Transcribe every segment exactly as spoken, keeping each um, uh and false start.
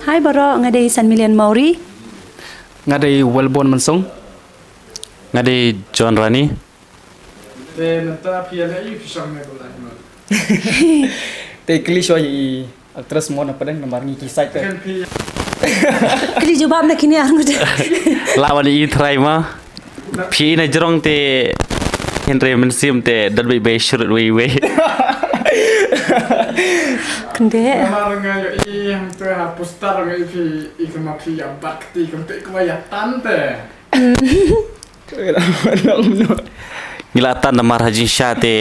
Hi baroh, nga dei San Milian Mawrie. Nga dei Wellborn Mynsong. Nga dei John Rani. Te nangta phi ïa leh aïu phi shong ne bulai mo? Te kylli shuwa ïa i actress mo na pdeng namar ngi ki side te. Kan phi. Kylli jubab na kine ar ngut. Lah wan i trai ma. Phi na jrong te hynrei mynsiem te dot bai bai shrut wei wei. Kynde. Namar nga ïohi hangta ha poster nga ïohi phi i kama phi ïa bat kti kam te kama ïa tan te. Ngi la tan namar ha jingshisha te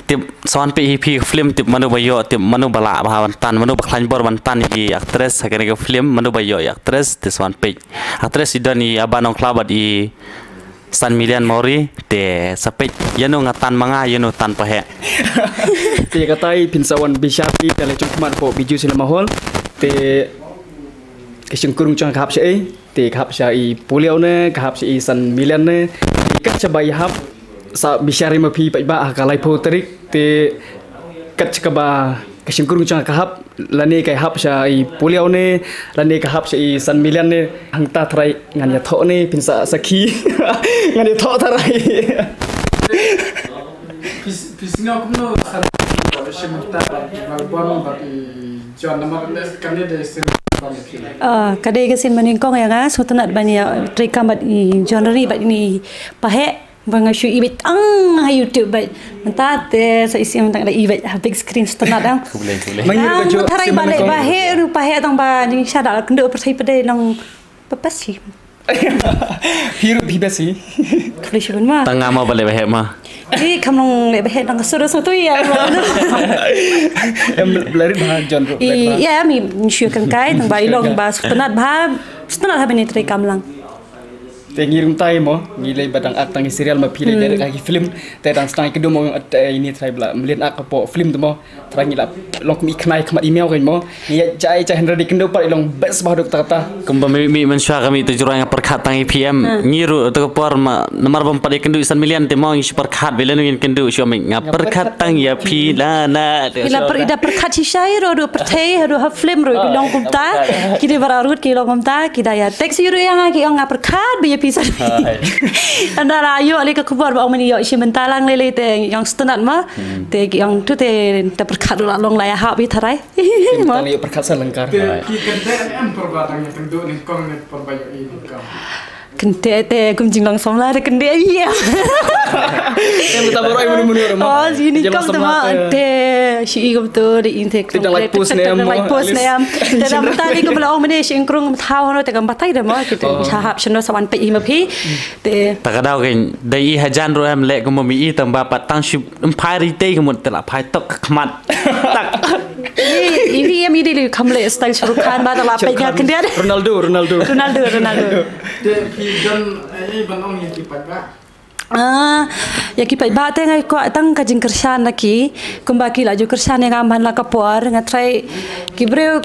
tip sa wan peit hi phi film tip mano ba ïoh tip mano ba lah ba wan tan mano ba khlaiñ bor ban tan i actress ha kane ka film mano ba ïoh i actress te sa wan peit. Actress i don i Aba Nongkhlaw bad i San Milian Mawrie te sa peit ïano nga tan ma nga ïano tan pa heh. Te katai phin sa wan bishar i te la jong khmat hapoh Bijou Cinema Hall te ka shynkrung jong ka hap sha ei. Te ka hap sha i Pulio ne, ka hap sha i San Milian ne. Te kat shaba i hap sa bishar i ma phi paidbah ha ka laiphew tarik. Te kat shaba ka shynkrung jong ka hap lane ka hap sha i Pulio ne, lane ka hap sha i San Milian ne. Hangta trai ngan ïathoh ne, phin sa sakhi. Ngan ïathoh trai. Phi sngew kumno sa shim ta ba ba ba i John namar ne kane de sin ba ne phi. Ah, ka dei ka sin ba nyngkong ïa nga sngewtynnat ban ïa treikam bad i John Rani bad i pa heh ba nga shu i beit tang ha YouTube bad mynta te sa i sien tang da i beit ha big screen sngewtynnat ah. Khublei khublei. Mynta tharai ba leh ba heh ruh pa heh tang ba jingshisha da kynduh pyrthei pat de nong Pepes hi. Phi ruh phi best hi. Khublei shibun ma. Tang nga ma ba leh ba heh ma. Ji kham long leh ba heh dang ka sur sur tu ïa. Em la rit ba John ruh. Ïa mi shu kan kai tang ba i long ba sngewtynnat ba sngewtynnat ha bini treikam lang. Te ngi rung tai mo ngi leh ba dang act tang serial ma phi leh direct ha ki film te dang stang ki dum ong ini trai bla mlien act hapoh film te mo. Trai ngi la long kum i khnai khmat i miaw kein mo. Ngi ïa jai jai hynrei dei kynduh pat i long best bah duk ta ta. Kumba mi mi mynshuwa ka mi tu jroi nga pyrkhat tang i P M. Ngi ruh tu ka por ma namar bym pat i kynduh i San Milian te mo ngi shu pyrkhat bilenu ngin kynduh shu mi nga pyrkhat tang ïa phi la na. Ila per ida pyrkhat shisha i ruh du pyrthei ruh ha film ruh i long kumta. Ki dei bara ruh ki long kumta ki da ïa text i ruh ïa nga ki ong nga pyrkhat ba ïa phi San. Anda la ïoh le ka khubor ba ong mini ïoh shi mynta lang le le te ïong stunat ma. Te ki ong tu te te pyrkhat la long la ïa hap i tharai. Tang ïa pyrkhat sa lengkar. Te ki kynte em pyrba tang ïa kynduh nyngkong ne pyrba ïa i nyngkong. Kynte te kum jinglong samla te kynte ïa. Em ta baroh munu munu. Oh ji nyngkong te ma te shi i kum tu de in te. Te dang like post ne em. Like post ne em. Te dang ta ni kum la ong mene shi ingkrung thaw no te kam batai de ma kite. Sa hap shano sa wan pe i ma phi. Te ta ka daw kein dei i hajan ruh em leh kum mi i tang ba pat tang shi em phai ri tei kum te la phai tok ka khmat. Tak. I i em i dei li kham leh style Shah Rukh Khan ba ta la peit nga khyndiat. Ronaldo, Ronaldo. Ronaldo, Ronaldo. Te phi don ei ban ong ïa ki paidbah. Ah, ïa ki paidbah te nga kwah tang ka jingkyrshan na ki kumba ki la ju kyrshan ïa nga man la ka por nga trai ki briew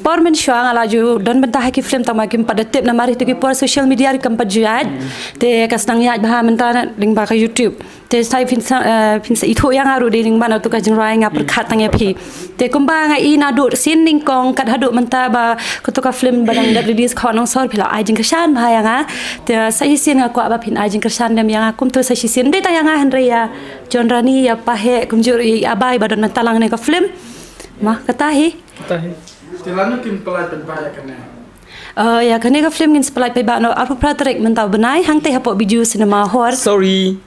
por mynshuwa nga la ju don bynta ha ki film tang ma kim pat da tip namar ïa tu ki por social media ri kam pat ju ïaid. Te ka sdang ïaid bha mynta na ding ba ka YouTube. Te sai phin sa phin sa ithuh ïa nga ruh dei ding ban atu ka jingrwai nga pyrkhat tang ïa phi. Te kumba nga i naduh sien nyngkong kat haduh mynta ba katu ka film ba dang dep release khawah Nongsor phi la ai jingkyrshan bha ïa nga. Te sa shisien nga kwah ba phin ai jingkyrshan dem ïa nga kumtu sa shisien dei ta ïa nga hynrei ïa John Rani ïa Pahek kumjuh ïa Abai ba don mynta lang ne ka film. Ma kata hi. Kata hi. Te lano kin pynlait pynbha ïa kane. Ïa kane ka film ngin sa pynlait pynbha no arphew phra tarik mynta u bnai hangtei hapoh Bijou Cinema Hall. Sorry.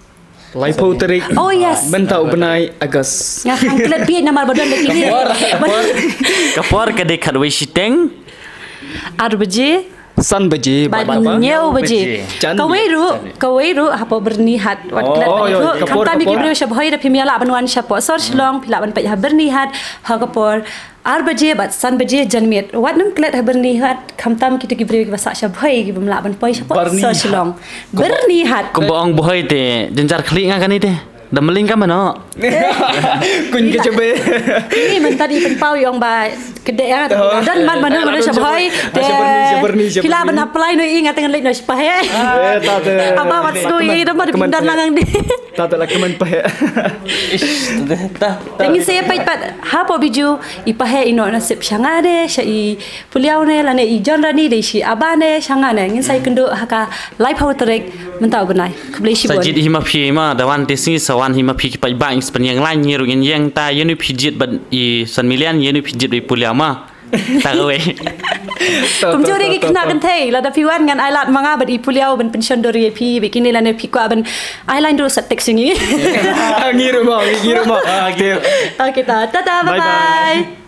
Laiphew tarik. Oh yes. Mynta u bnai August. Nga khang klet bieit namar ba don da kine. Ka por ka dei khatwei shiteng. Ar baje. San baje. Bad hynñiew baje. Kawei ruh kawei ruh hapoh Byrnihat. Wat klet bieit ruh khamtam ïa ki briew sha Bhoi da phim ïa lah ban wan shapoh sor Shillong phi lah ban peit ha Byrnihat ha ka por. Ar baje bad san baje janmiet wat nym klet ha Byrnihat khamtam kita ki briew kiba sah sha Bhoi kiba mlah ban poi shapoh sor Shillong. Byrnihat. Kumba ong Bhoi te jynjar khlieh nga kane te. Da mling ka mano. Kuñ ka chabe. Ni mynta dei pynpaw ïa ong ba kdei ïa nga. Dan man mano mano shabhoi. Phi lah ban apply noh ïa nga tang leit noh shabhoi. Aba wat sngui ïa da ma da pyndan lang ang di. Ta ta la kmen pa. Ta. Te ngin sa ïa peit pat hapoh Bijou i pahe i noh nasib sha nga ne sha i Puliaw ne lane i John Rani de shi aba ne sha nga ne ngin sa ïa kynduh ha ka laiphew tarik mynta u bnai. Khublei shibun. Sa jied hi ma phi ma da wan te sngi sa wan hi ma phi ki paidbah ngin sa pynïeng lain ngi ruh ngin ïeng ta ïa u phi jied bad i San Milian ïa u phi jied bad i Puliaw ma. Ta kawei. Kumjuh de ki khynnah kynthei lada phi wan ngan ai lad ma nga bad i Puliaw ban pynshon dor ïa phi bad kine lane phi kwah ban ai lain ruh sa text ïa ngi. Ngi ruh mo, ngi ruh mo. Okay ta. Tata, bye Bye-bye. Bye.